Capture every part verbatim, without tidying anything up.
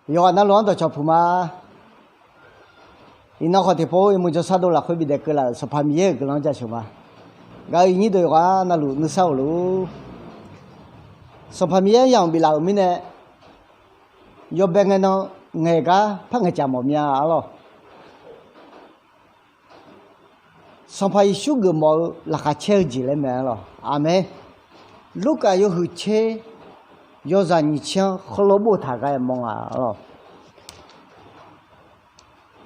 Yawqghaq navluf-anr dawqcawq puq ma. Iqnan khawf tiqpov-eu yawmuiq jawrshar dov lafkhoer bidaef keuvlaf-euq Sanqpaq Miqyaer-euq guiqlanq-anr jaceuq ma. Gaq-eu iqnyir deuq yawqghaq navluf nuisar-euq lor. Sanqpaq Miqyaer yamq biflaf-euq mirnae, yawbae ngae nan ngaeq gar par ngaeqcaf mawf mya arlawr. Sanqpaq Yeqsur geufmawf-eu laqkhaq caer-eu jeq laer mae arlawr. Aqmeq. Lurkaf yawhuiq tser yawzaq nyiq tser-anr heulof boftaq gar mawr nga arlawr.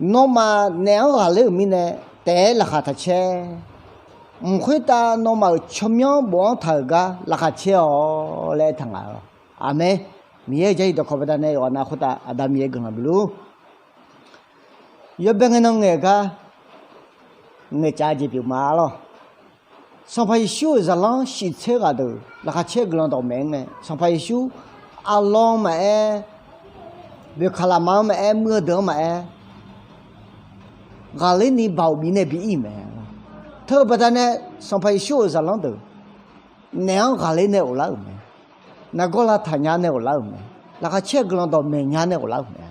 Nawmaf naef-anr ghaqler-euq mirnae taef-aer laqkhaq taq caer. Mq khoertav nawmaf-euq tsawrmyanr bof-anr taq-euq gar laqkhaq caer-awq laer aertaq nga arlawr. Aqmeq. Miqyaer-euq jarlif dawqkawq baqdanae yawqghaq nav khoertav Aqda Miqyaer guiqlanq bifluf. Yawbae ngae nan ngaeq gar ngaeqcaf-eu jeq pyeuf ma arlawr. Sanqpaq Yeqsur-euq zaqlanr shif tser ghaq deuq laqkhaq caer-eu guiqlanq dawqmaeq-anr nae, Sanqpaq Yeqsur aqlawq maqaer, boeqkaq lafma-anr maqaer, muiq-eu deuq-anr maqaer, ghaqler ni baoq bifnae bi ir-euq mae. Teu-eu baqdanae Sanqpaq Yeqsur-euq zaqlanr deuq naef-anr ghaqler nae ghoflar-euq mae. Nargawr lavtaq nya nae ghoflar-euq mae. Laqkhaq caer-eu guiqlanq dawqmaeq nya nae ghoflar-euq mae.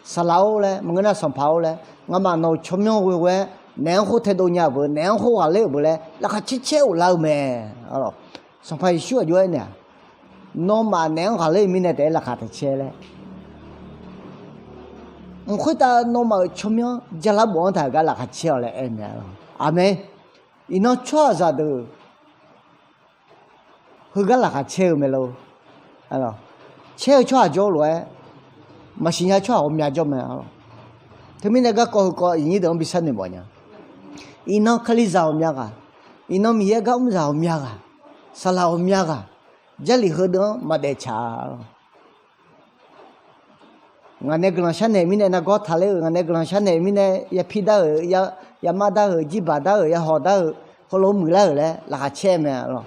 Saqlaq-or laer, maqngeur nar Sanqpaq-or laer, ngamaf nawq-euq tsawrmyanr ghoe ghoe-aer naef-anr khoer taedov nya-euq beu, naef-anr khoer ghaqler-euq beu laer laqkhaq caer caer ghoflar-eu mae. Sanqpaq Yeqsur aqjox-aer naeq-aq, nawmaf naef-anr ghaqler-eu mirnae taef-aer laqkhaq taq caer laer. Mq khoertav nawmaf-euq tsawrmyanr jalar bof-anr taq-euq gar laqkhaq caer-awq laer aer mae arlawr. Aqmeq. Iqnan tsawrhaqzaq deuq heugar laqkhaq caer-eu mae lor. Caer-eu tsawrhaq jawr lof-aer maqsiq nya tsawrhaq ghawqmya jawr mae arlawr. Teumirnae garkawv heukawv iqnyir deuq-anr bi sharnoeq mawf nya. Iqnan kalizaq ghawqmya ghaq, iqnan Miqyaer gar mr zaq ghawqmya ghaq, saqlaq ghawqmya ghaq, jarlif heudeuq-anr maqdaef tsaq arlawr. Ngaq nae guiqlanq sharnaeq mirnae nargawr taqler-euq, ngaq nae guiqlanq sharnaeq mirnae yapir dar-euq, yamar dar-euq, jirbaq dar-euq, yahawq dar-euq, heulof muiqlar-euq laer laqkhaq caer mae arlawr.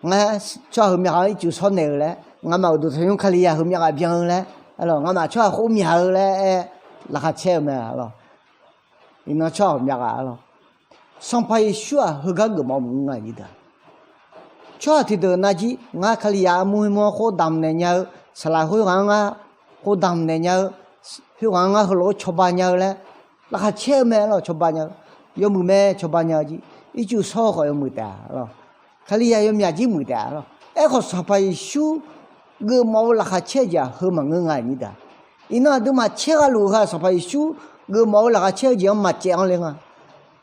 Ngar tsawrhaq heumya ghaq-anr ircuf shawr naeq-eu laer, ngamaf uqduq tanqnymr Kalizaq heumya ghaq byan-eu laer, arlawr, ngamaf tsawrhaq khoer mya-eu laer aer, laqkhaq caer-eu mae arlawr. Iqnan tsawrhaq ghawqmya ghaq arlawr. Sanqpaq Yeqsur-aq heugar geufmawf maqngeur nga nyir deuq-aq. Tsawrhaq tiqdeuq navjir ngar Kalizaq armur khoermur-anr khoer damq naeq nya-eu, saqlaq khoerghaq-anr ngar khoer damq naeq nya-eu, khoerghaq-anr ngar heulof-aer cawba nya-eu laer laqkhaq caer-eu mae arlawr. Cawba nya-eu yawmuiq mae, cawba nya-eu jir ircuf shawr-eu khawf yawmuiq taef arlawr. Kalizaq yawmyaq jir muiq taef arlawr. Aerkhawf Sanqpaq Yeqsur geufmawf-eu laqkhaq caer-eu jeq-aq heu maqngeur nga nyir deuq-aq. Iqnan aqduimaf caer gha luf-eu heu-aq Sanqpaq Yeqsur geufmawf-eu laqkhaq caer-eu jeq-anr maqcaev-anr ler nga.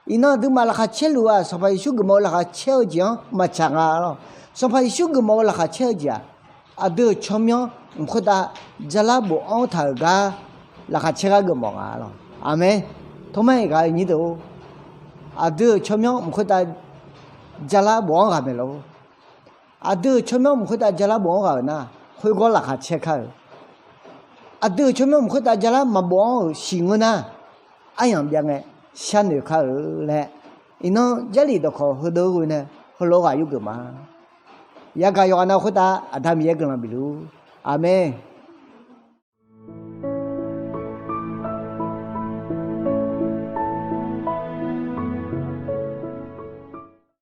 Iqnan aqduimaf laqkhaq caer luf-eu-aq Sanqpaq Yeqsur geufmawf-eu laqkhaq caer-eu jeq-anr maqtsaq nga arlawr. Sanqpaq Yeqsur geufmawf-eu laqkhaq caer-eu jeq-aq, aqdui-euq tsawrmyanr mq khoertav jalar bof-anr taq-euq gar laqkhaq caer gar geufmawf nga arlawr. Aqmeq. Tormar-iq gaq-eu nyir deuq-or, aqdui-euq tsawrmyanr mq khoertav jalar bof-anr ghaq maeq lor. Aqdui-euq tsawrmyanr mq khoertav jalar bof-anr ghaq-euq nar, khoergawr laqkhaq caer kar-eu. Aqdui-euq tsawrmyanr mq khoertav jalar maqbof-anr-euq siq ngeur nar, aryamq byav ngae sharnoeq kar-eu laer, iqnan Jarlif dawqkawq heudeuq-eu ghoe nae heulof-aer ghaq yurgeuf ma. Yagaq yawqghaq nav khoertav Aqda Miqyaer guiqlanq bifluf-ur. Aqmeq.